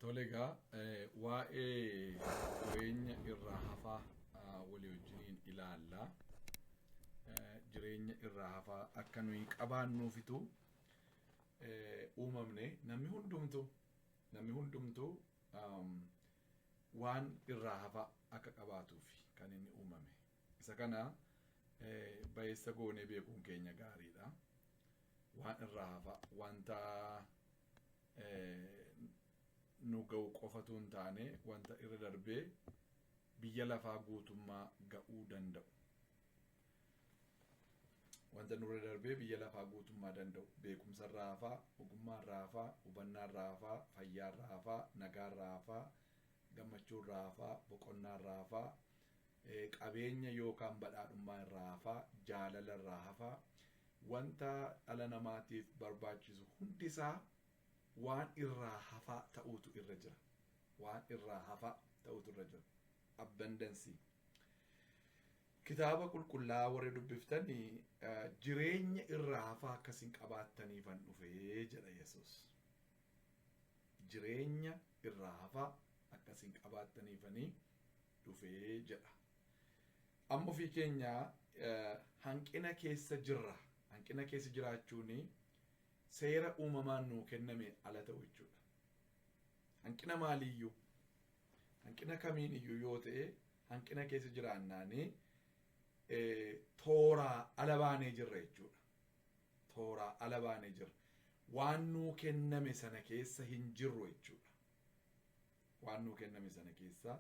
Tole egaa, waa'ee jireenya irraa hafaa walii wajjiniin ilaalla. Jireenya irraa hafaa akka nuyi qabaannuufitu uumamne. Namni hundumtuu waan irraa hafaa akka qabaatuufi kan inni uumame. Isa kana bayeessa goonee beekuun keenya gaariidha. Waan irraa hafaa, wanta nu ga'u qofatu hin taane, wanta irra darbee biyya lafaa guutummaa ga'uu danda'u. Wanta nurra darbee biyya lafaa guutummaa danda'u, beekumsa irraa hafaa, ogummaa irraa hafaa, hubannaa irraa hafaa, fayyaa irraa hafaa, nagaa irraa hafaa, gammachuu irraa hafaa, boqonnaa irraa hafaa, qabeenya yookaan badhaadhummaa irraa hafaa, jaalala irraa hafaa, wanta dhala namaatiif barbaachisu hundisaa waan irraa hafaa ta'uutu irra jira. Waan irraa hafaa ta'uutu irra jira. Abundance. Kitaaba qulqullaa'aa warri dubbiftanii, jireenya irraa hafaa akkasiin qabaattaniifan dhufee jedha Yesuus. Jireenya irraa hafaa akkasiin qabaattaniifanii dhufee jedha. Amma ofii keenya hanqina keessa jirra. Hanqina keessa jiraachuun seera uumamaan nuu kenname ala ta'u jechuudha. Hanqina maaliiyyuu, hanqina kamiin iyyuu yoo ta'e, hanqina keessa jiraannaanii tooraa ala baanee jirra jechuudha. Tooraa ala baanee jirra. Waan nuu kenname sana keessa hin jirru jechuudha. Waan nuu kenname sana keessa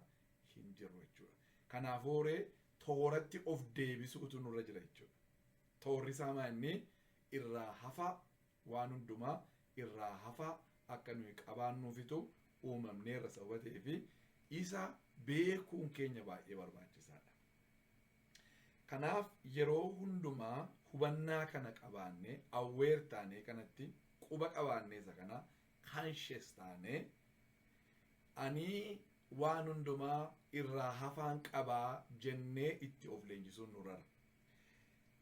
hin jirru jechuudha. Kanaafuu horee tooratti of deebisuutu nurra jira jechuudha. Toorri isaa maal? Irraa hafaa, waan hundumaa irraa hafaa akka nuyi qabaannuufitu uumamneerra sababa ta'eefi isa beekuun keenya baay'ee barbaachisaadha. Kanaaf yeroo hundumaa hubannaa kana qabaannee, aware taanee, kanatti quba qabaannee, isa kana conscious taanee, ani waan hundumaa irraa hafaan qabaa jennee itti of leenjisuun nurrara.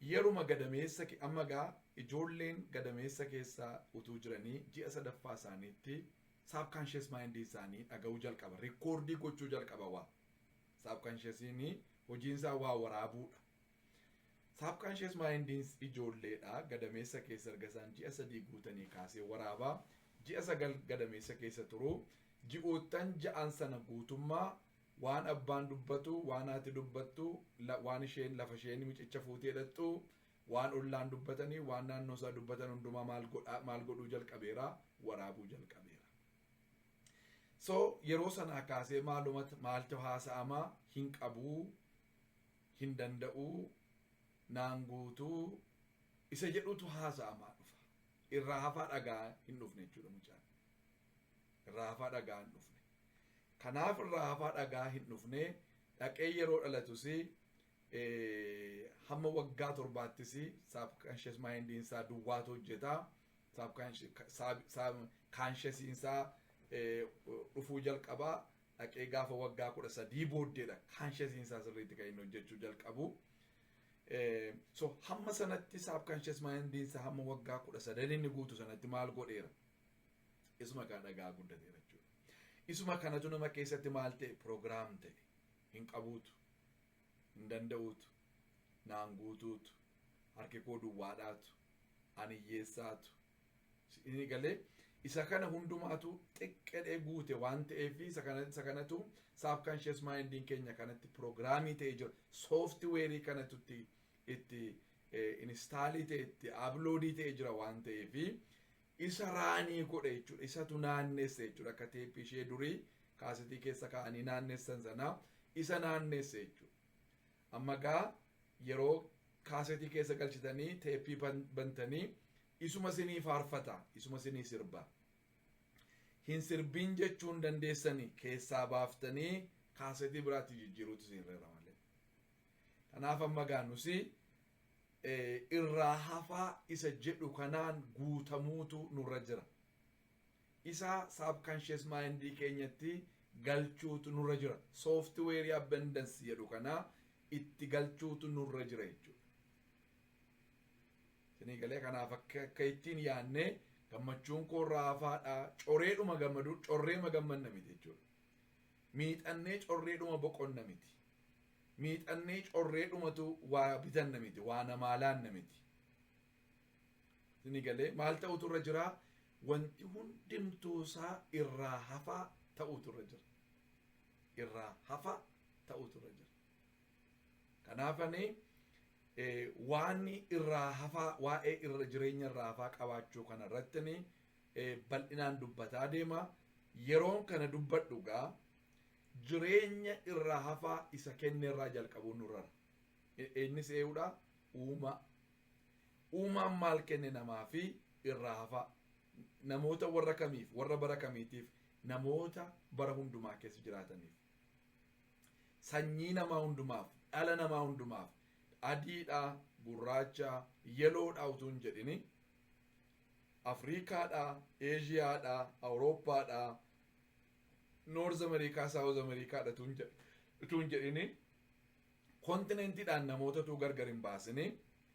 Yeruma gadameessa, amma gaa ijoolleen gadameessa keessa utuu jiranii ji'a sadaffaa isaaniitti subconscious mind isaanii dhaga'uu jalqaba. Record gochuu jalqaba waa. Subconsciousiin hojiin isaa waa waraabuudha. Subconscious mindiin ijoolleedha. Gadameessa keessa erga isaan ji'a 3 guutanii kaasee waraabaa. Ji'a 9 gadameessa keessa turu. Ji'oottan ja'an sana guutummaa waan abbaan dubbatu, waan haati dubbattu, waan isheen lafa isheen mucicha fuutee hidhattu, waan ollaan dubbatanii, waan naannoo isaa dubbatan hundumaa maal godhuu jalqabeera? Waraabuu jalqabeera. So yeroo sanaa kaasee maalumatti maaltu haasa'amaa? Hin qabuu, hin danda'uu, naan guutuu isa jedhutu haasa'amaa dhufa. Irraa hafaa dhagaa hin dhufne jechuudha mucaan. Irraa hafaa dhagaa hin dhufne. Kanaaf irraa hafaa dhagaa hin dhufne, dhaqee yeroo dhalatus hamma waggaa 7ttis subconscious mindiin isaa duwwaatu hojjeta. Consciousiin isaa dhufuu jalqabaa dhaqee gaafa waggaa 13 booddeedha consciousiin isaa sirriitti kan inni hojjechuu jalqabu. So hamma sanatti subconscious mindiin isaa hamma waggaa 13 inni guutu sanatti maal godheera? Isuma kana dhagaa guddateera jechuudha. Isuma kanatu nama keessatti maal ta'e? Program ta'e. Hin qabuutu, hin danda'uutu, naan guutuutu, harki koo duwwaadhaatu, ani hiyyeessaatu. Inni galee isa kana hundumaatu xiqqedhee guute waan ta'eef, isa kanatu subconscious mindiin keenya kanatti program ta'ee jira. Software kanatu itti install ta'e, itti upload ta'ee jira waan ta'eef, isa run godhe jechuudha. Isatu naannesse jechuudha. Akka teeppii ishee durii kaasetii keessa kaa'anii naannessan sanaa isa naannesse jechuudha. Amma gaa yeroo kaasetii keessa galchitanii teeppii bantanii, isuma sinii faarfata, isuma sinii sirba. Hin sirbin jechuun dandeessanii keessaa baaftanii kaasetii biraatti jijjiiruutu isin irra malee. Kanaaf amma gaa nusi irraa hafaa isa jedhu kanaan guutamuutu nurra jira. Isa subconscious mindii keenyatti galchuutu nurra jira. Software abundance jedhu kana itti galchuutu nurra jira jechuudha. Isinii galee? Kanaaf akka ittiin yaannee Gammachuun koo irraa hafaadha. Coreedhuma gammaduu, correema gammanna miti jechuudha. Miixannee correedhuma boqonna miti. Miixannee correedhumatu waa bitanna miti, waa namaa laanna miti. Isin galee? Maal ta'utu irra jira? Wanti hundumtuusaa irraa hafaa ta'utu irra jira. Irraa hafaa ta'utu irra jira. Kanaafani waan irraa hafaa, waa'ee irra jireenya irraa hafaa qabaachuu kana irratti bal'inaan dubbataa deema. Yeroon kana dubbadhu gaa, jireenya irraa hafaa isa kenne irraa jalqabuun nurrara. Innis eenyudha? Uumaa. Uumaan maal kenne namaa fi irraa hafaa? Namoota warra kamiif? Warra bara kamiitiif? Namoota bara hundumaa keessa jiraataniif. Sanyii namaa hundumaaf, dhala namaa hundumaaf, adiidha, gurraacha, yeloodha utuu hin jedhini, Afriikaadha, Eeshiyaadha, Awurooppaadha, North America, South Americaadha utuu hin jedhini, kontinentiidhaan namoota utuu gargar hin baasini,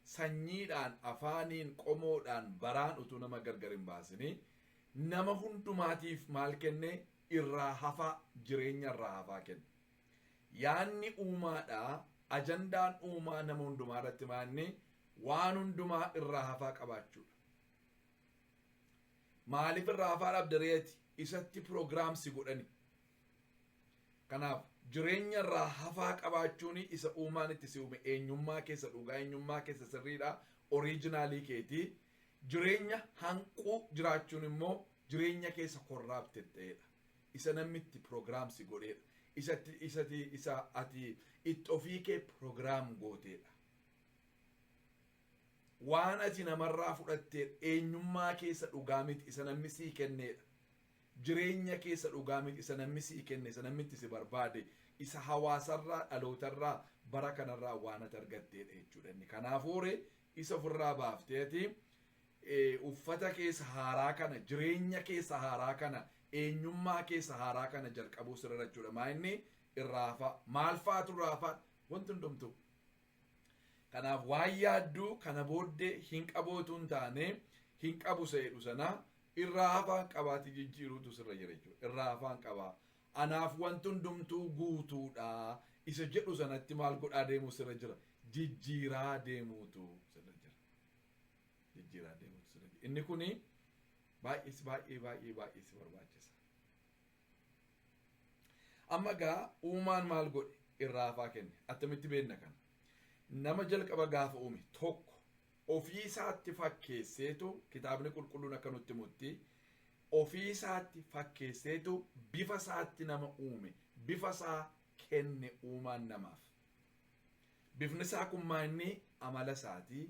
sanyiidhaan, afaaniin, qomoodhaan, baraan utuu nama gargar hin baasini, nama hundumaatiif maal kenne? Irraa hafaa, jireenya irraa hafaa kenne. Yaanni uumaadha. Ajandaan uumaa nama hundumaa irratti maanni? Waan hundumaa irraa hafaa qabaachuudha. Maaliif irraa hafaa dhabdareeti? Isatti program si godhani. Kanaaf jireenya irraa hafaa qabaachuun isa uumaan itti si uume, eenyummaa keessa dhugaa, eenyummaa keessa sirriidha, original keetii. Jireenya hanquu jiraachuun immoo jireenya keessa corrupted ta'edha. Isa namni itti program si godheedha. Isatti isati isa ati itti ofii kee program gooteedha. Waan ati namarraa fudhattee eenyummaa keessa dhugaa miti, isa namni sii kenneedha. Jireenya keessa dhugaa miti, isa namni sii kenne, isa namni itti si barbaade, isa hawaasarraa, dhalootarraa, bara kanarraa waan ati argatteedha jechuudha inni. Kanaafuu isa ofirraa baafteeti uffata keessa haaraa kana, jireenya keessa haaraa kana, eenyummaa keessa haaraa kana jalqabuu sirra jechuudha. Maa inni irraa hafaa? Maal faatu irraa hafaa? Wanti hundumtuu. Kanaaf waan yaadduu kana booddee hin qabootu hin taane, hin qabu seedhu sana irraa hafaan qabaati jijjiiruutu sirra jira jechuudha. Irraa hafaan qabaa. Anaaf wanti hundumtuu guutuudha. Isa jedhu sanatti maal godhaa deemuu sirra jira? Jijjiiraa deemuutu sirra jira. Jijjiiraa deemuutu sirra jira. Inni kuni baay'ee baay'ee baay'ee baay'ee si barbaachisa. Amma gaa uumaan maal godhe? Irraa hafaa kenne. Attamitti beekna kana? Nama jalqaba gaafa uume tokko ofii isaatti fakkeesseetu, kitaabni qulqulluun akka nutti himutti, ofii isaatti fakkeesseetu bifa isaatti nama uume, bifa isaa kenne uumaan namaaf. Bifni isaa kun maa inni? Amala isaatii,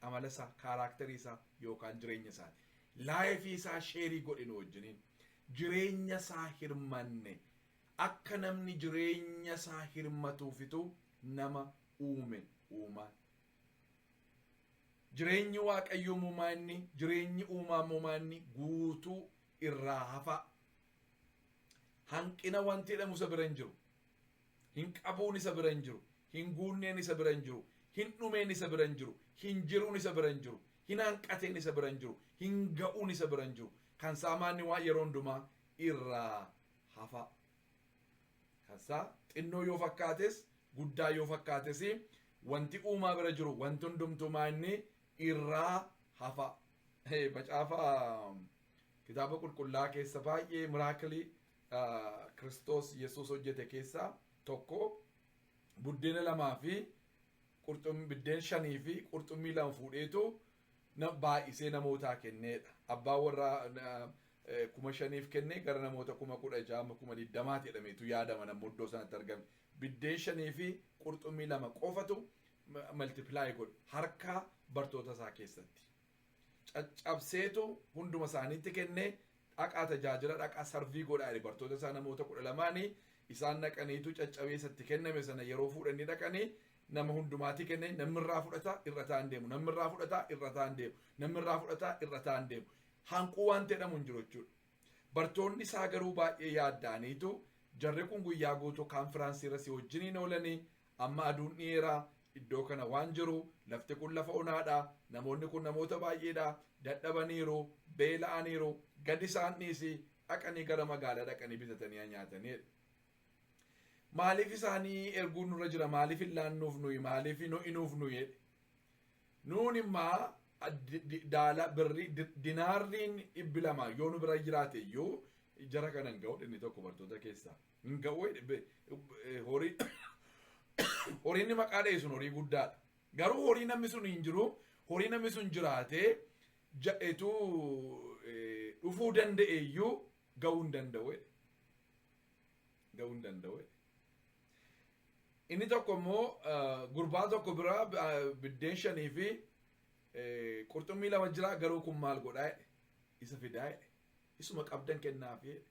amala isaa, character isaa yookaan jireenya isaati. Life isaa share godhe nu wajjiniin. Jireenya isaa hirmanne. Akka namni jireenya isaa hirmatuufitu nama uume uumaan. Jireenyi Waaqayyoo muumaa inni, jireenyi uumaa muumaa inni guutuu, irraa hafaa. Hanqina wanti jedhamu isa bira hin jiru. Hin qabuun isa bira hin jiru. Hin guunneen isa bira hin jiru. Hin dhumeen isa bira hin jiru. Hin jiruun isa bira hin jiru. Hin hanqateen isa bira hin jiru. Hin ga'uun isa bira hin jiru. Kan saamaanni waan yeroo hundumaa irraa hafaa. Kan isaa xinnoo yoo fakkaates, guddaa yoo fakkaates, wanti uumaa bira jiru wanti hundumtuu maa inni? Irraa hafa. Macaafa kitaaba qulqullaa keessa baay'ee miracle Kiristoos Yesuus hojjete keessaa tokko buddeena lamaa fi qurxummii, biddeen shanii fi qurxummii lama fuudheetu baay'isee namootaa kenneedha. Abbaan warraa 5,000f kenne, gara namoota 16,000, 20,000ti jedhameetu yaadama namni iddoo sanatti argame. Biddeen shanii fi qurxummii lama qofatu multiply godhe harka bartoota isaa keessatti. Caccabseetu hunduma isaaniitti kenne, dhaqaa tajaajila, dhaqaa serve godhaa jedhe bartoota isaa namoota 12nii. Isaan dhaqaniitu caccabee isatti kenname sana yeroo fuudhanii dhaqanii nama hundumaatti kenne, namni irraa fudhata irra ta'an deemu, namni irraa fudhata irra ta'an deemu, namni irraa fudhata irra ta'an deemu. Hanquu waan jedhamu hin jiru jechuudha. Bartoonni isaa garuu baay'ee yaadda'aniitu, jarri kun guyyaa guutuu conference irra si wajjiniin oolanii, amma aduun dhiyeeraa. Iddoo kana waan jiru, lafti kun lafa onaadha, namoonni kun namoota baay'eedha, dadhabaniiru, beela'aniiru, gadi isaan dhiisi, dhaqanii gara magaalaa dhaqanii bitatanii nyaatanii. Maaliif isaanii erguun nurra jira? Maaliif hin laannuuf nuyi? Maaliif hin ho'inuuf nuyi? Nuun immaa daala birrii dinaarriin 200 yoo nu bira jiraate iyyuu jara kana hin ga'u. Inni tokko bartoota keessaa hin ga'u. Horii horiin maqaa dha'e sun horii guddaadha. Garuu horii namni sun hin jiru, horii namni sun jiraatee ja'etu dhufuu danda'e iyyuu ga'uu hin danda'u. Ga'uu hin danda'u. Inni tokko immoo gurbaa tokko bira biddeen shanii fi qurxummii lama jira, garuu kun maal godhaa jedhe. Isa fidaa jedhe. Isuma qabdan kennaafi jedhe.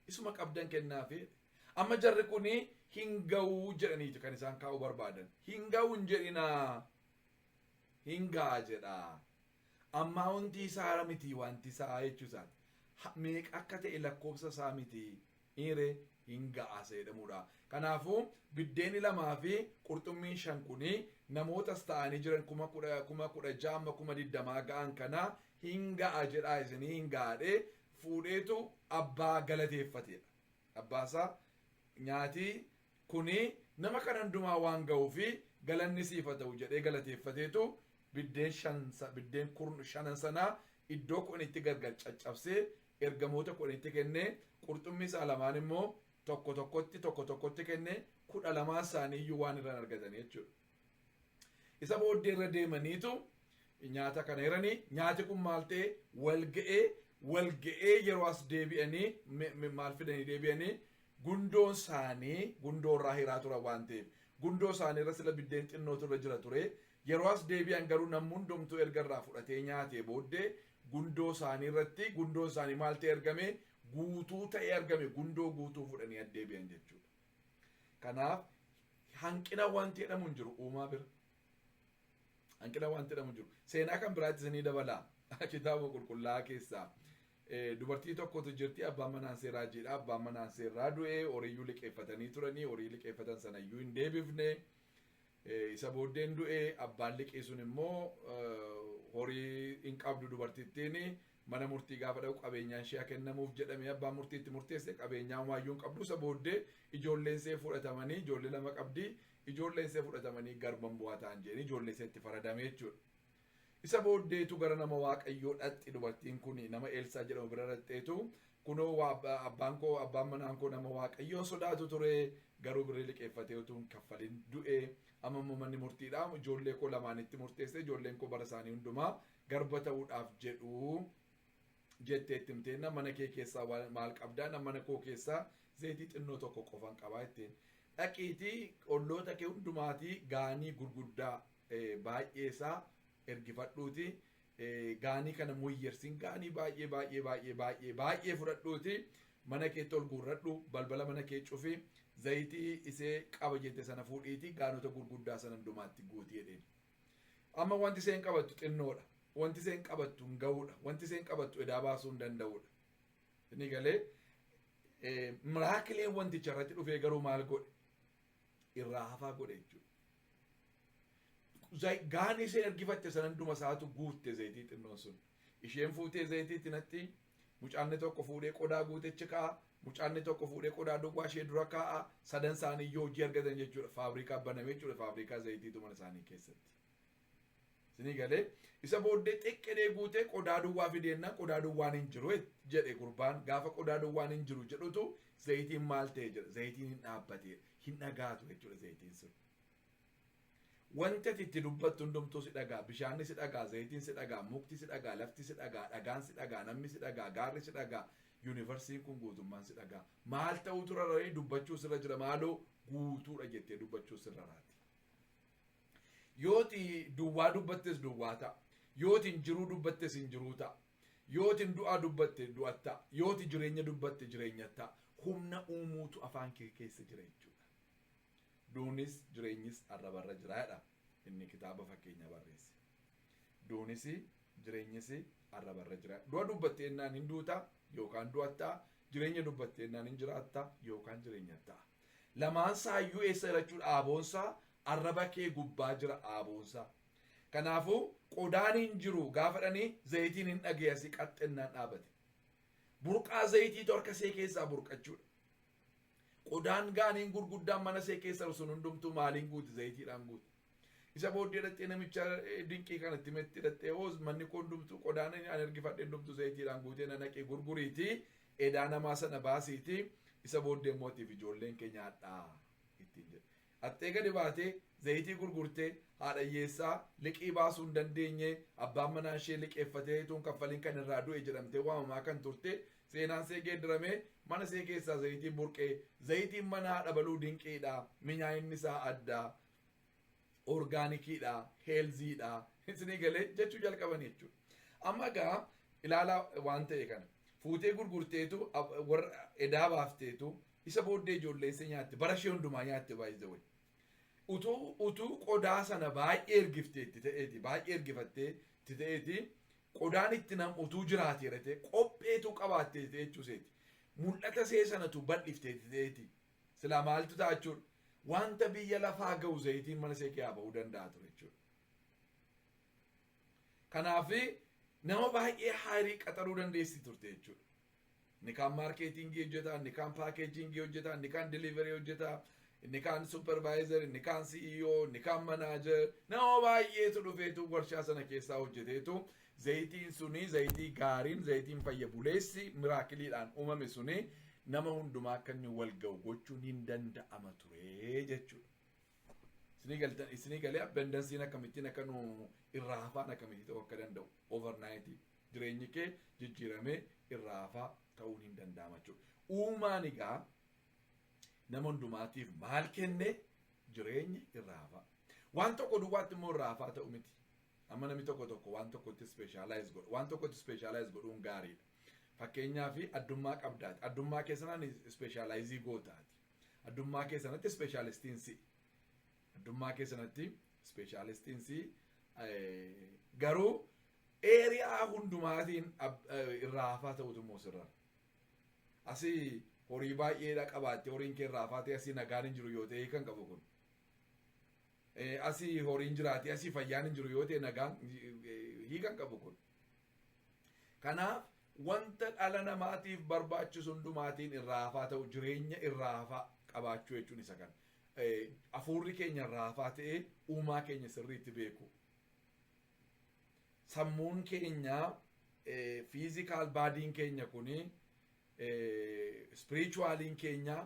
Isuma qabdan kennaafi jedhe. Amma jarri kuni hin ga'uu jedhaniitu kan isaan kaa'uu barbaadan. Hin ga'uu hin jedhinaa. Hin ga'a jedhaa. Ammaa wanti isaa miti, wanti isaa jechuu isaati. Meeqa akka ta'e lakkoofsa isaa miti. Dhiire hin ga'a jedhamudha. Kanaafuu biddeeni lamaa fi qurxummiin shan kuni namootas ta'anii jiran 10,000, 16,000 amma 20,000 ga'an kana hin ga'a jedhaa isinii hin ga'adhee fuudheetu abbaa galateeffatedha. Abbaasaa nyaatii kuni nama kana hundumaa waan ga'uu fi galanni siif haa ta'u jedhee galateeffateetu biddeen shan biddeen shanan sanaa iddoo 10tti gargar caccabsee ergamoota 10tti kennee, qurxummii isaa lamaan immoo tokko tokkotti tokko tokkotti kennee, 12n isaanii iyyuu waan irraan argatanii jechuudha. Isa booddee irra deemaniitu nyaata kana hiranii, nyaati kun maal ta'e? Wal ga'ee. Wal ga'ee yeroo as deebi'anii maal fidanii deebi'anii? Gundoon isaanii gundoo irraa hiraa turan waan ta'eef, gundoo isaanii irra sila biddeen xinnootu irra jira ture. Yeroo as deebi'an garuu namni hundumtuu erga irraa fudhatee nyaatee booddee gundoo isaanii irratti gundoon isaanii maal ta'e argame? Guutuu ta'ee argame. Gundoo guutuu fudhanii addeebi'an jechuudha. Kanaaf hanqina wanti jedhamu hin jiru uumaa bira. Hanqina wanti jedhamu hin jiru. Seenaa kan biraatti isinii dabalaa. Kitaaba qulqullaa'aa keessaa. Dubartii tokkotu jirti, abbaan manaan seeraa jedha. Abbaan manaan seerraa du'ee, horiiyyuu liqeeffatanii turanii, horii liqeeffatan sanayyuu hin deebifne. Isa booddeen du'ee, abbaan liqii sun immoo horii hin qabdu dubartittiin. Mana murtii gaafa dhaqu qabeenyaan ishee kennamuuf jedhamee abbaan murtiitti murteesse. Qabeenyaa homaayyuu hin qabdu. Isa booddee ijoolleen ishee fudhatamanii, ijoollee lama qabdi, ijoolleen ishee fudhatamanii garban bu'aa ta'an jedhanii ijoollee ishee itti faradame jechuudha. Isa booddeetu gara nama Waaqayyoo dhaqxi dubartiin kun. Nama Eelsaa jedhamu bira dhaqxeetu, kunoo abbaan koo, abbaan manaan koo nama Waaqayyoon sodaatu ture, garuu birrii liqeeffatee utuu hin kaffalin du'e. Amma immoo manni murtiidha ijoollee koo lamaanitti murteesse, ijoolleen koo bara isaanii hundumaa garba ta'uudhaaf jedhu jettee itti himteenna, mana kee keessaa maal qabdaa? Mana koo keessaa zayitii xinnoo tokko qofan qabaa ittiin. Dhaqiitii olloota kee hundumaatii gaanii gurguddaa baay'ee isaa ergifadhuuti, gaanii kana muyyersin, gaanii baay'ee baay'ee baay'ee baay'ee baay'ee fudhadhuuti mana keetti ol guurradhu, balbala mana kee cufi, zayitii isee qaba jette sana fuudhiiti gaanota gurguddaa sana hundumaatti guuti jedheen. Amma wanti isheen qabattu xinnoodha. Wanti isheen qabattu hin ga'uudha. Wanti isheen qabattu edaa baasuu hin danda'uudha. Inni galee miracleiin wanticha irratti dhufee garuu maal godhe? Irraa hafaa godhe jechuudha. Gaanii isheen ergifatte sana hunduma isaatu guutte zayitii xinnoon sun. Isheen fuutee zayitii itti natti, mucaanni tokko fuudhee qodaa guutechi kaa'a, mucaanni tokko fuudhee qodaa duwwaa ishee dura kaa'a, sadan isaanii iyyuu hojii argatan jechuudha. Faabrikaa baname jechuudha, faabrikaa zayitiitu mana isaanii keessatti. Isinii galee? Isa booddee xiqqedhee guutee qodaa duwwaa fideennaan, qodaa duwwaan hin jiru jedhe gurbaan. Gaafa qodaa duwwaan hin jiru jedhutu zayitiin maal ta'e jedha. Zayitiin hin dhaabbatee hin dhagaatu jechuudha zayitiin sun. Wanti ati itti dubbattu hundumtuu si dhagaa. Bishaanni si dhagaa, zayitiin si dhagaa, mukti si dhagaa, lafti si dhagaa, dhagaan si dhagaa, namni si dhagaa, gaarri si dhagaa, yuunivarsiin kun guutummaan si dhagaa. Maal ta'utu rarra'ee dubbachuu sirra jira? Maaloo guutuudha jettee dubbachuu sirra raati. Yooti duwwaa dubbattes duwwaa ta'a. Yooti hin jiruu dubbattes hin jiruu ta'a. Yooti hin du'aa dubbatte du'a ta'a. Yooti jireenya dubbatte jireenya ta'a. Humna uumuutu afaan kee keessa jira jechuudha. Duunis jireenyis arrabarra jira jedha inni kitaaba fakkeenya barreesse. Duunis jireenyis arrabarra jira. Du'a dubbatte jennaan hin duuta yookaan du'atta. Jireenya dubbatte jennaan hin jiraatta yookaan jireenya ta'a. Lamaan saayyuu eessa jira jechuudha? Aaboonsaa Arraba kee gubbaa jira aaboonsaa. Kanaafuu qodaan hin jiru gaafadhanii zayitiin hin dhagee asii qaxxennaan dhaabate. Burqaa zayitiitu harka see keessaa burqachuudha. Qodaan gaaniin gurguddaan mana see keessa sun hundumtuu maaliin guuti? Zayitiidhaan guuti. Isa booddee dhattee namicha dinqii kanatti metti dhattee, "Hoos, manni koo hundumtuu, qodaan ani ergifadhe hundumtuu zayitiidhaan guutee, na naqee gurguriitii edaa namaa sana baasiitii, isa booddee mootiif ijoolleen kee nyaadhaa," ittiin jedhe. Hattee gadi baatee zayitii gurgurtee haadha hiyyeessaa liqii baasuu hin dandeenye, abbaan manaa ishee liqeeffatee tuun kaffaliin kan irraa du'e jedhamtee waamamaa kan turte, seenaan see geeddaramee, mana see keessaa zayitiin burqee. Zayitiin mana haadha baluu dinqiidha, minyaa'inni isaa addaa, organiciidha, healthydha, isinii galee jechuu jalqaban jechuudha. Amma egaa ilaalaa, waan ta'e kana fuutee gurgurteetu warra edaa baafteetu, isa booddee ijoolleen see nyaatte, bara ishee hundumaa nyaatte baay'ee. Utuu qodaa sana baay'ee ergifteetti ta'eeti, baay'ee ergifattee itti ta'eeti, qodaan itti nam utuu jiraateera ta'e, qopheetu qabaattee ta'e jechuuseeti. Mul'ata see sanatu bal'ifteetti ta'eeti. Silaa maaltu ta'a jechuudha? Wanta biyya lafaa ga'u zayitiin mana see keessaa ba'uu danda'a ture jechuudha. Kanaaf nama baay'ee hire qaxaruu dandeessi turte jechuudha. Inni kaan marketingii hojjeta, inni kaan packagingii hojjeta, inni kaan delivery hojjeta, inni kaan supervisor, inni kaan CEO, inni kaan manager, nama baay'eetu dhufeetu warshaa sana keessaa hojjeteetu, zayitiin suni, zayitii gaariin, zayitiin fayya buleessi miracleiidhaan uumame suni nama hundumaa akka inni wal ga'u gochuun hin danda'ama ture jechuudha. Isinii galtan, isinii galee abundanceiin akkamittiin akka nu irraa hafaan akkamitti ta'uu akka danda'u, overnight jireenyi kee jijjiiramee irraa hafaa ta'uun hin danda'ama jechuudha. Uumaan egaa nama hundumaatiif maal kenne? Jireenya irraa hafaa. Waan tokko duwwaatti immoo irraa hafaa ta'u miti. Amma namni tokko tokko waan tokkotti specialize godhu. Waan tokkotti specialize godhuun gaariidha. Fakkeenyaaf addummaa qabdaati. Addummaa keessanaan specialize gootaati. Addummaa keessanatti specialistiin si'i. Addummaa keessanatti specialistiin si'i. Garuu area hundumaatiin irraa hafaa ta'utu immoo sirra. Asii horii baay'eedha qabaatte, horiin kee irraa hafaa ta'e, asii nagaan hin jiru yoo ta'e kan qabu kun. Asii horiin jiraate, asii fayyaan hin jiru yoo ta'e, nagaan hiikan qabu kun. Kanaaf wanta dhala namaatiif barbaachisu hundumaatiin irraa hafaa ta'u, jireenya irraa hafaa qabaachuu jechuun isa kana. Hafuurri keenya irraa hafaa ta'ee uumaa keenya sirriitti beeku. Sammuun keenya, physical bodyn keenya kuni, spiritualiin keenya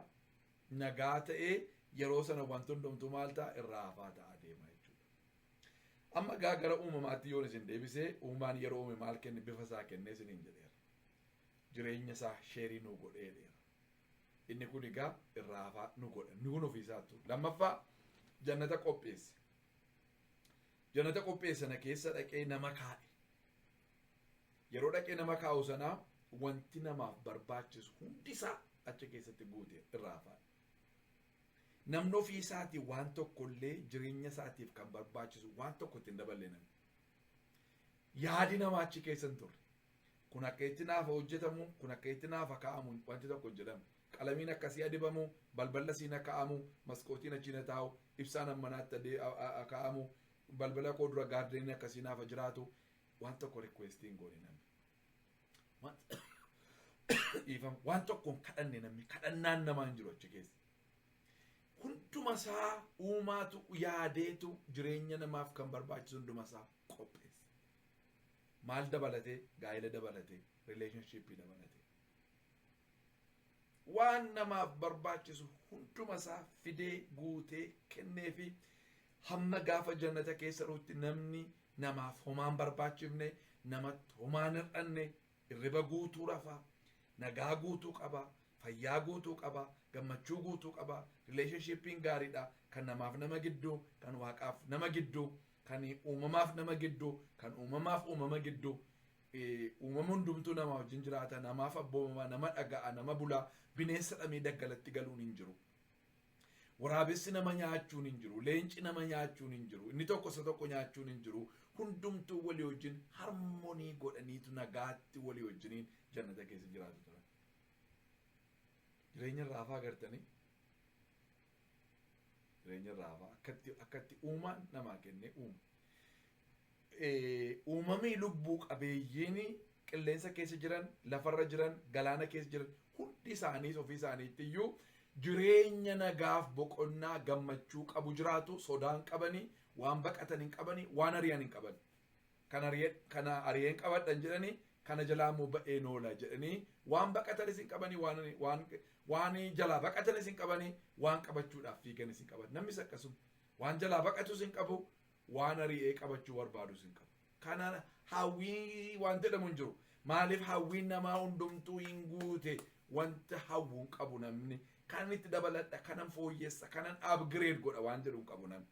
nagaa ta'ee, yeroo sana wanti hundumtuu maal ta'a? Irraa hafaa ta'aa deema jechuudha. Amma gaa gara uumamaatti yoon isin deebisee, uumaan yeroo uume maal kenne? Bifa isaa kennee isiniin jedheera. Jireenya isaa share nuu godhee dheera. Inni kun egaa irraa hafaa nu godha. Inni kun ofiisaattu. Lammaffaa, jannata qopheesse. Jannata qopheesse sana keessa dhaqee nama kaa'e. Yeroo dhaqee nama kaa'u sanaa wanti namaaf barbaachisu hundisaa achi keessatti guute, irraa hafaa. Namni ofii isaatii waan tokkollee jireenya isaatiif kan barbaachisu waan tokko ittiin daballe namni. Yaadi namaa achi keessa hin turre. Kun akka itti naaf hojjetamu, kun akka itti naaf kaa'amu wanti tokko hin jedhamu. Qalamiin akkasii adibamu, balballa siin kaa'amu, maskootiin achi na taa'u, ibsaan ammanaatti kaa'amu, balbala koo dura gardeniin akkasii naaf jiraatu, waan tokko requestii hin goone namni. Dhiifama, waan tokko hin kadhanne namni, kadhannaan namaa hin jiru achi keessa. Hunduma isaa uumaatu yaadeetu jireenya namaaf kan barbaachisu hunduma isaa qopheesse. Maal dabalatee? Gaa'ela dabalatee, relationshipii dabalatee. Waan namaaf barbaachisu hunduma isaa fidee guutee kennee fi hamma gaafa jannata keessa dhutti namni namaaf homaan barbaachifne, namatti homaan hir'anne, hirriba guutuu rafaa, nagaa guutuu qaba, fayyaa guutuu qaba, gammachuu guutuu qaba, relationshipiin gaariidha, kan namaaf nama gidduu, kan waaqaaf nama gidduu, kan uumamaaf nama gidduu, kan uumamaaf uumama gidduu. Uumama hundumtuu nama wajjin jiraata, namaaf abboomama, nama dhaga'a, nama bulaa. Bineensa dhamee daggalatti galuun hin jiru. Waraabessi nama nyaachuun hin jiru, leenci nama nyaachuun hin jiru, inni tokko isa tokko nyaachuun hin jiru. Hundumtuu walii wajjin harmony godhaniitu nagaatti walii wajjiniin jannata keessa jiraatu turan. Jireenya irraa hafaa agartanii. Jireenya irraa hafaa akkatti uumaan namaa kennee uume. Uumamii lubbuu qabeeyyiin qilleensa keessa jiran, lafarra jiran, galaana keessa jiran hundi isaaniis ofii isaaniitti iyyuu jireenya nagaaf boqonnaa gammachuu qabu jiraatu. Sodaan qabanii, waan baqatan hin qabanii, waan ari'an hin qaban. Kana ari'een qabadhan jedhanii, kana jalaa immoo ba'een oola jedhanii, waan baqatanis hin qabanii, waan jalaa baqatanis hin qabanii, waan qabachuudhaaf fiiganis hin qaban. Namnis akkasuma waan jalaa baqatus hin qabu, waan ari'ee qabachuu barbaadus hin qabu. Kana hawwii waan jedhamu hin jiru. Maaliif? Hawwiin namaa hundumtuu hin guute. Wanta hawwuu hin qabu namni. Kanan itti dabaladha, kanan fooyyessa, kanan upgrade godha waan jedhu hin qabu namni.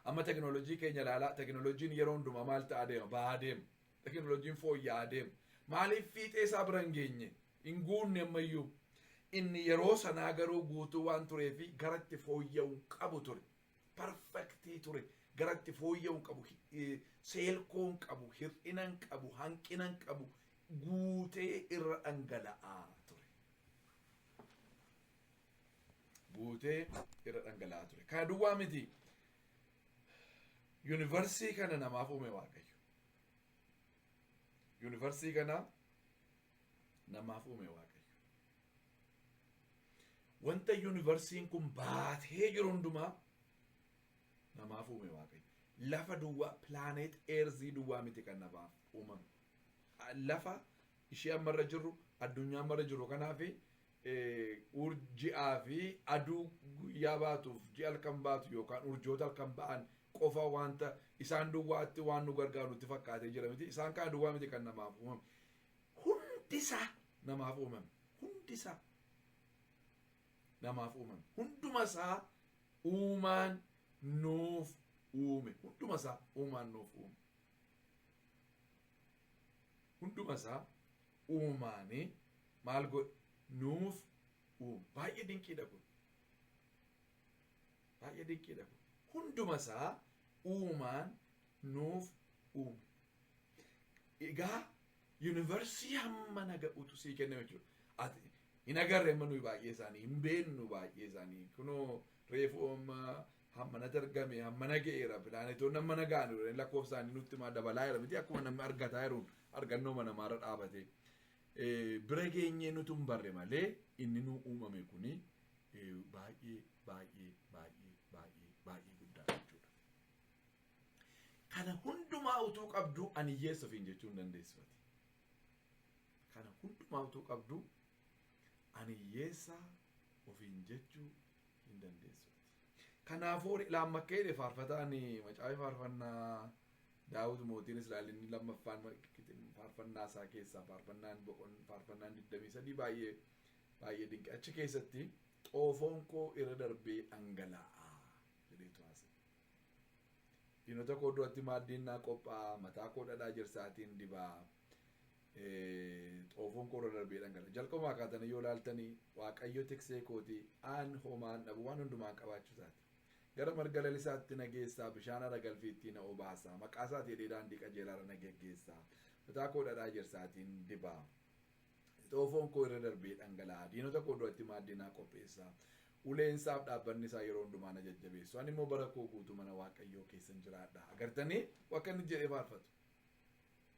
Amma teknoolojii keenya ilaalaa. Teknoolojiin yeroo hundumaa maal ta'aa deema? Bahaa deema. Teknoolojiin fooyya'aa deema. Maaliif? Fiixee isaa bira hin geenye, hin guunne ammayyuu. Inni yeroo sanaa garuu guutuu waan tureefi garatti fooyya'uu qabu ture. Perfect ture. Garatti fooyya'uu qabu, seelkoo hin qabu, hir'ina hin qabu, hanqina hin qabu, guutee irra dhangala'aa ture. Guutee irra dhangala'aa ture. Kana duwwaa miti. Yuunivarsii kana namaaf uume Waaqayyo. Yuunivarsii kana namaaf uume Waaqayyo. Wanta yuunivarsiin kun baatee jiru hundumaa namaaf uume Waaqayyo. Lafa duwwaa, planet Earth duwwaa miti kan namaaf uumame. Lafa ishee ammarra jirru, addunyaa ammarra jirru kanaaf, ji'aa fi aduu guyyaa baatuuf ji'a halkan baatu yookaan urjoota halkan ba'an qofa wanta isaan duwwaatti waan nu gargaaru nutti fakkaatee jira miti. Isaan kana duwwaa miti kan namaaf uumame. Hundisaa namaaf uumame. Hundisaa namaaf uumame. Hunduma isaa uumaan nuuf uume. Hunduma isaa uumaan nuuf uume. Hunduma isaa uumaanii maal godhe? Nuuf uume. Baay'ee dinqiidha kun. Baay'ee dinqiidha kun. Hunduma isaa uumaan nuuf uume. Egaa yuunivarsii hamma naga'utu sii kenname jechuudha. Ati hin agarre amma, nuyi baay'ee isaanii hin beeknu baay'ee isaanii. Kunoo reefu amma hammanatti argame, hammana ga'eera, pilaanetoonni hammana ga'an lakkoofsa isaanii nutti himaa dabalaa jira miti? Akkuma namni argataa jiruun argannoo namaarra dhaabate. Bira geenyee nutu hin barre malee inni nu uumame kuni baay'ee baay'ee baay'ee baay'ee baay'ee guddaa jechuudha. Kana hundumaa utuu qabduu ani hiyyeessa ofiin jechuu hin dandeessu ati. Kana hundumaa utuu qabduu ani hiyyeessa ofiin jechuu hin dandeessu ati. Kanaafuu laammakkee jedhe faarfataan macaafa faarfannaa Daawud mootiin Israa'el inni lammaffaan faarfannaa isaa keessaa faarfannaan boqon faarfannaan 23 baay'ee baay'ee dinqi. Achi keessatti "Xoofoon koo irra darbee dhangala'a" jedheetu haasa'e. "Diinota koo duratti maaddiin naa qophaa'a, mataa koo dhadhaa ejersaatiin dibaa. Xoofoon koo irra darbee dhangala'a." Jalqabumaa kaatanii yoo ilaaltanii, Waaqayyo tiksee kootii, aan homaan dhabu, waan hundumaan qabaachuu isaati. "Gara marga lalisaatti na geessaa, bishaan hara galfiitti na obaasaa, maqaa isaatii jedhee daandii qajeelaarra na geggeessaa, mataa koo dhadhaa ejersaatiin dibaa. Xoofoon koo irra darbee dhangala'a, diinota koo duratti maaddii naa qopheessaa. Uleensaaf dhaabbanni isaa yeroo hundumaa na jajjabeessu. Ani immoo bara koo guutuu mana Waaqayyoo keessan jiraadha." Agartanii akka inni jedhee faarfatu.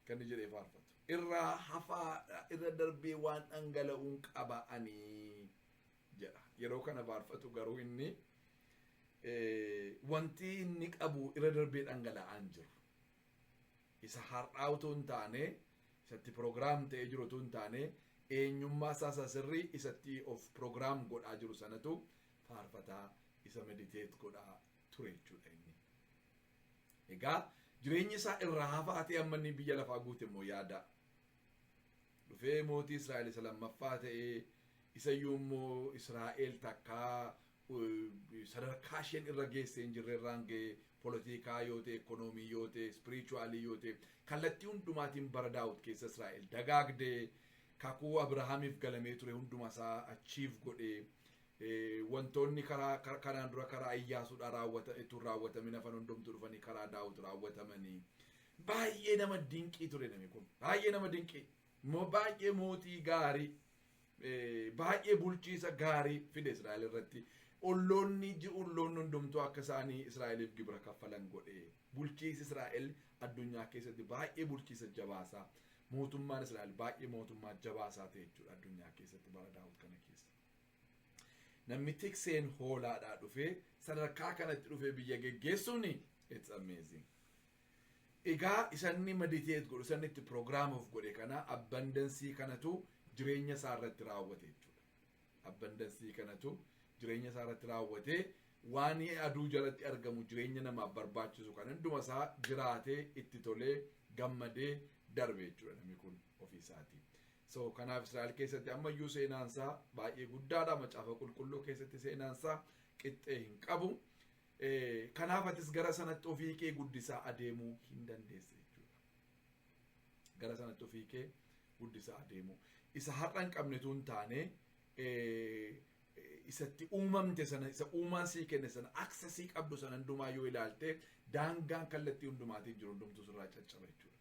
Akka inni jedhee faarfatu. Irraa hafaa irra darbee waan dhangala'uun qaba ani jedha. Yeroo kana faarfatu garuu inni wanti inni qabu irra darbee dhangala'aan jiru. Isa har'aa utuu hin taane, isatti program ta'ee jiru utuu hin taane, eenyummaa isaa isa sirrii isatti of program godhaa jiru sanatu faarfataa isa meditate godhaa ture jechuudha inni. Egaa jireenyi isaa irraa hafaa ta'e amma inni biyya lafaa guute immoo yaada. Dhufee mootii Israa'el isa lammaffaa ta'ee, isayyuu immoo Israa'el takkaa sadarkaa isheen irra geessee hin jirre irraan ga'ee, polotikaa yoo ta'e, ekonoomii yoo ta'e, spiritual yoo ta'e, kallattii hundumaatiin bara Daawit keessa Israa'el dagaagdee, kakuu Abrahaamiif galamee ture hunduma isaa achiif godhee, wantoonni karaa kanaan dura karaa Iyyaasuudhaan raawwata ittuu raawwatamin hafan hundumtuu dhufanii karaa Daawit raawwatamanii, baay'ee nama dinqii ture namni kun. Baay'ee nama dinqii, baay'ee mootii gaarii, baay'ee bulchiisa gaarii fide Israa'el irratti. Olloonni olloonni hundumtuu akka isaanii Israa'eliif gibira kaffalan godhe. Bulchiinsi Israa'el addunyaa keessatti baay'ee bulchiinsa jabaasaa, mootummaan Israa'el baay'ee mootummaa jabaasaa ta'e jechuudha addunyaa keessatti bara Daawit kana keessa. Namni tikseen hoolaadhaa dhufee sadarkaa kanatti dhufee biyya geggeessuun, it's amazing. Egaa isanni meditate godhu, isanni itti program of godhe kana, abundance kanatu jireenya isaa irratti raawwate jechuudha. Abundance kanatu jireenya isaa irratti raawwate. Waan aduu jalatti argamu, jireenya namaaf barbaachisu kan hunduma isaa jiraatee, itti tolee, gammadee darbe jechuudha namni kun ofii isaatii. So kanaaf Israa'el keessatti ammayyuu seenaan isaa baay'ee guddaadha. Macaafa Qulqulluu keessatti seenaan isaa qixxee hin qabu. Kanaaf atis gara sanatti ofii kee guddisaa adeemuu hin dandeesse jechuudha. Gara sanatti ofii kee guddisaa adeemuu. Isa har'a hin qabnetu hin taane, isatti uumamte sana, isa uumaan sii kenne sana, access qabdu sana hundumaa yoo ilaalte, daangaan kallattii hundumaatiin jiru hundumtuu sirraa caccaba jechuudha.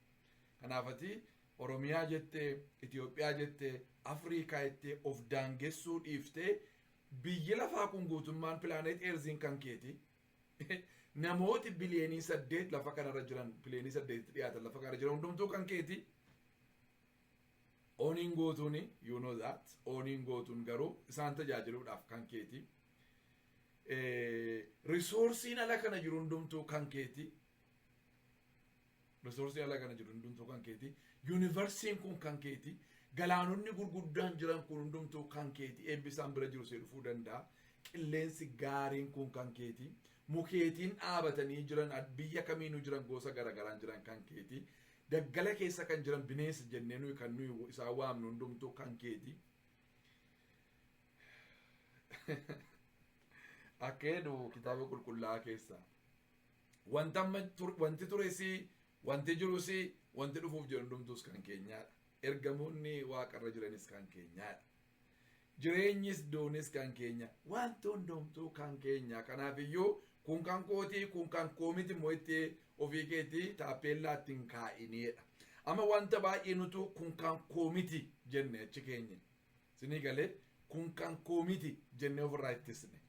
Kanaaf ati Oromiyaa jettee, Itoophiyaa jettee, Afrikaa jettee of daangessuu dhiiftee, biyyi lafaa kun guutummaan planet Earthiin kan keeti. Namooti 8 biliyoonii lafa kanarra jiran, 8 biliyoonitti dhiyaatan lafa kanarra jiran hundumtuu kan keeti. Own gootuun, you know that, own gootuun garuu isaan tajaajiluudhaaf kan keeti. Resourceiin ala kana jiru hundumtuu kan keeti. Resourceiin ala kana jiru hundumtuu kan keeti. Universiin kun kan keeti. Galaanonni gurguddaan jiran kun hundumtuu kan keeti. Eebbi isaan bira jiru see dhufuu danda'a. Qilleensi gaariin kun kan keeti. Mukeetiin dhaabatanii jiran, biyya kamiinuu jiran, gosa garagaraan jiran kan keeti. Daggala keessa kan jiran, bineensa jennee nuyi kan nuyi isaan waamnu hundumtuu kan keeti. Akka jedhu Kitaaba Qulqullaa'aa keessaa. Wanta amma wanti turesi, wanti jirusi, wanti dhufuuf jiru hundumtuus kan keenyaadha. Ergamoonni waaqarra jiranis kan keenyaadha. Jireenyis duunis kan keenya. Wanti hundumtuu kan keenya. Kanaaf iyyuu kun kan kootii, kun kan koo miti immoo itti ofii keetii taappeellaa ittiin kaa'iniidha. Amma wanta baay'ee nutu kun kan koo miti jenne achi keenya. Sinii galee, kun kan koo miti jennee ofirraa ittisne.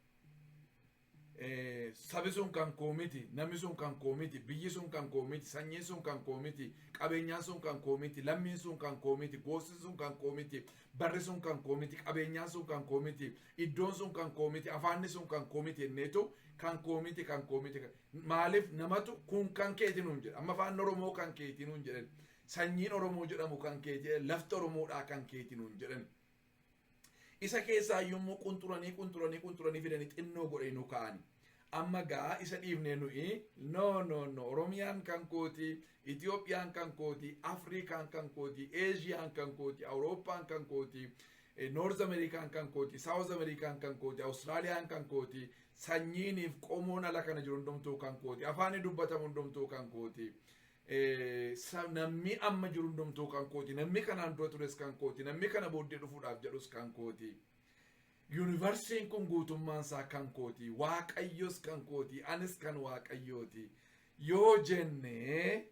Sabi sun kan koo miti, namni sun kan koo miti, biyyi sun kan koo miti, sanyiin sun kan koo miti, qabeenyaan sun kan koo miti, lammiin sun kan koo miti, gosti sun kan koo miti, barri sun kan koo miti, qabeenyaan sun kan koo miti, iddoon sun kan koo miti, afaanni sun kan koo miti jenneetu kan koo miti, kan koo miti. Maaliif namatu kun kan keeti nuun jedha? Amma afaan Oromoo kan keeti nuun jedhan, sanyiin Oromoo jedhamu kan keeti, lafti Oromoodhaa kan keeti nuun jedhan. Isa keessaa yommuu qunxuranii, qunxuranii, qunxuranii fidanii xinnoo godhee nu ka'ani. Amma gaa isa dhiifnee nuyi, "No, no, no, Oromiyaan kan kooti, Itoophiyaan kan kooti, Afrikaan kan kooti, Eeziyaan kan kooti, Awurooppaan kan kooti, North Amerikaan kan kooti, South Amerikaan kan kooti, Awustiraaliyaan kan kooti, sanyiiniif qomoon ala kana jiru hundumtuu kan kooti, afaanni dubbatamu hundumtuu kan kooti. Namni amma jiru hundumtuu kan kooti, namni kanaan dura tures kan kooti, namni kana booddee dhufuudhaaf jedhus kan kooti. Universiin kun guutummaan isaa kan kooti, Waaqayyos kan kooti, anis kan Waaqayyooti. Yoo jenne,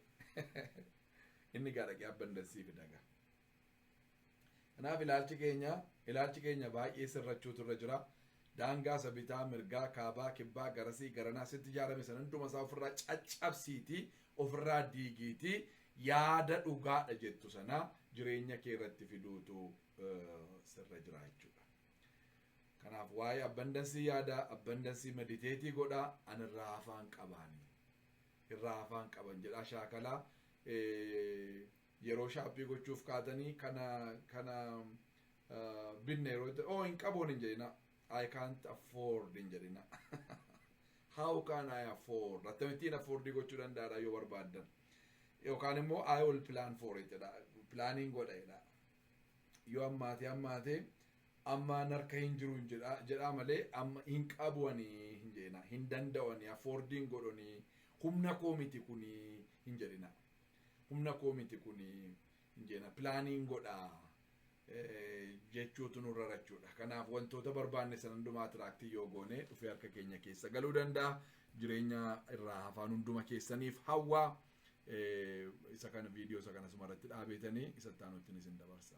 inni gaa dhaqee abundance fidaga. Kanaaf ilaalchi keenya baay'ee sirrachuutu irra jira. Daangaa isa bitaa, mirgaa, kaabaa, kibbaa, garasii, garanaa sitti ijaarame sana hunduma isaa ofirraa caccabsiitii, ofirraa diigiitii, yaada dhugaadha jettu sana jireenya kee irratti fiduutu sirra jira jechuudha. Kanaaf waa'ee abundance yaada, abundance meditate godhaa, "Ani irraa afaan qabaani. Irraa afaan qaban" jedhaa shaakalaa. Yeroo shop gochuuf kaatanii kana binne yeroo ta'u, "Oh, hin qabuun" hin jedhina. "I can't afford" hin jedhina. "How can I afford?" Akkamittiin afford gochuu danda'adha yoo barbaaddan. Yookaan immoo "I will plan for it" jedha. Planiin godha jedha. Yoo ammaatee ammaatee amma narka hin jiru jedha malee, amma hin qabuani hin jedhina. Hin danda'ani, affordiin godhani, humna koo miti kuni hin jedhina. Humna koo miti kuni hin jedhina. Planiin godha jechuutu nurra rachuudha. Kanaaf wantoota barbaanne sana hundumaa attract yoo goone, dhufee harka keenya keessa galuu danda'a. Jireenya irraa hafaan hunduma keessaniif hawwaa. Isa kana viidiyoo isa kana sumarratti dhaabeetanii isa itti aanutti isin dabarsa.